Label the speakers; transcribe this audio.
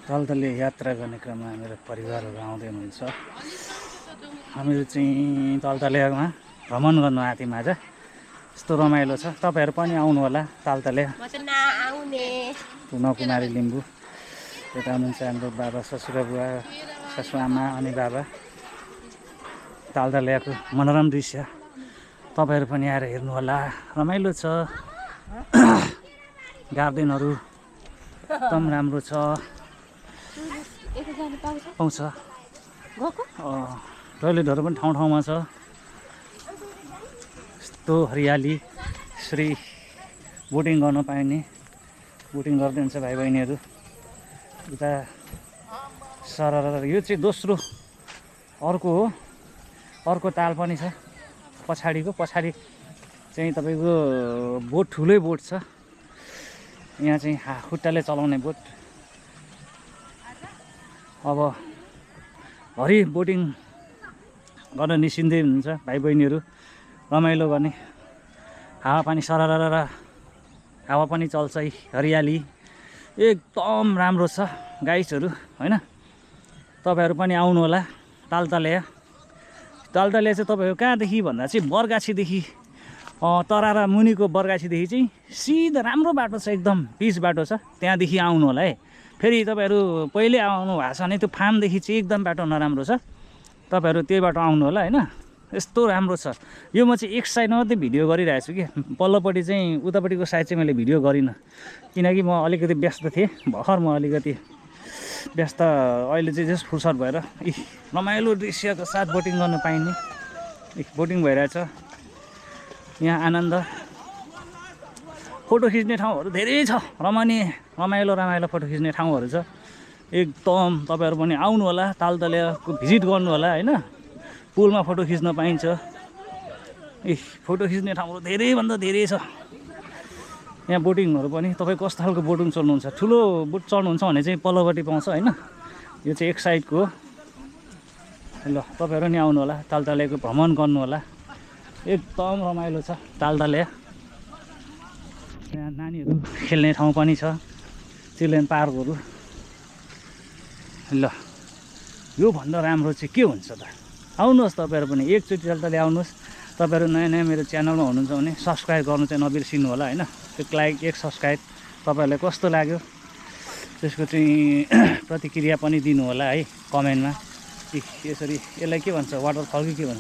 Speaker 1: तालतले यात्रा गर्ने क्रममा मेरो परिवारहरू आउँदै हुनुहुन्छ। हामीहरू चाहिँ तालतलेमा भ्रमण गर्नु आएको थियौँ आज। यस्तो रमाइलो छ, तपाईँहरू पनि आउनु होला तालतले। नकुमारी लिम्बू यता हुनुहुन्छ हाम्रो बाबा ससुराबुवा ससुआमा अनि बाबा। तालतलेको मनोरम दृश्य तपाईँहरू पनि आएर हेर्नु होला, रमाइलो छ। गार्डनहरू एकदम राम्रो छ, पाउँछ। टोइलेटहरू पनि ठाउँ ठाउँमा छ। यस्तो हरियाली, श्री बोटिङ गर्न पाइने, बोटिङ गर्दै हुन्छ भाइ बहिनीहरू। उता सरर यो चाहिँ दोस्रो अर्को हो, अर्को ताल पनि छ पछाडिको। पछाडि चाहिँ तपाईँको बोट, ठुलै बोट छ। यहाँ चाहिँ खुट्टाले चलाउने बोट। अब भरि बोटिङ गर्न निस्किँदै हुनुहुन्छ भाइ बहिनीहरू, रमाइलो गर्ने। हावापानी सरर हावा पनि चल्छ, हरियाली एकदम राम्रो छ गाइसहरू, होइन? तपाईँहरू पनि आउनु होला तालतले। तालतले चाहिँ तपाईँहरू कहाँदेखि भन्दा चाहिँ बरगाछीदेखि, तरारा मुनिको बरगाछीदेखि चाहिँ सिधा राम्रो बाटो छ, एकदम पिच बाटो छ। त्यहाँदेखि आउनु होला है। फेरि तपाईँहरू पहिले आउनु भएको छ भने त्यो फार्मदेखि चाहिँ एकदम बाटो नराम्रो छ, तपाईँहरू त्यही बाटो आउनु होला, होइन? यस्तो राम्रो छ। यो म चाहिँ एक साइड मात्रै भिडियो गरिरहेको छु कि, पल्लोपट्टि चाहिँ उतापट्टिको साइड चाहिँ मैले भिडियो गरिनँ, किनकि म अलिकति व्यस्त थिएँ भर्खर। म अलिकति व्यस्त, अहिले चाहिँ जस्ट फुर्सद भएर रमाइलो दृश्यको साथ बोटिङ गर्न पाइने बोटिङ भइरहेछ। यहाँ आनन्द, फोटो खिच्ने ठाउँहरू धेरै छ, रमाइलो फोटो खिच्ने ठाउँहरू छ एकदम। तपाईँहरू पनि आउनु होला तालतलेको भिजिट गर्नु होला, होइन? पुलमा फोटो खिच्न पाइन्छ। फोटो खिच्ने ठाउँहरू धेरैभन्दा धेरै छ। यहाँ बोटिङहरू पनि तपाईँ कस्तो खालको बोटिङ चल्नुहुन्छ, ठुलो बोट चढ्नुहुन्छ भने चाहिँ पल्लोपट्टि पाउँछ, होइन? यो चाहिँ एक साइडको हो। ल तपाईँहरू नि आउनु होला, तालतलेको भ्रमण गर्नु होला, एकदम रमाइलो छ तालतले। यहाँ नानीहरू खेल्ने ठाउँ पनि छ, चिल्ड्रेन पार्कहरू। ल योभन्दा राम्रो चाहिँ के हुन्छ त? आउनुहोस् तपाईँहरू पनि एकचोटि तालतले आउनुहोस्। तपाईँहरू नयाँ नयाँ मेरो च्यानलमा हुनुहुन्छ भने सब्सक्राइब गर्नु चाहिँ नबिर्सिनु होला, होइन? त्यो लाइक, एक सब्सक्राइब तपाईँहरूलाई कस्तो लाग्यो त्यसको चाहिँ प्रतिक्रिया पनि दिनु होला है कमेन्टमा। यसरी यसलाई के भन्छ, वाटरफल कि के भन्छ?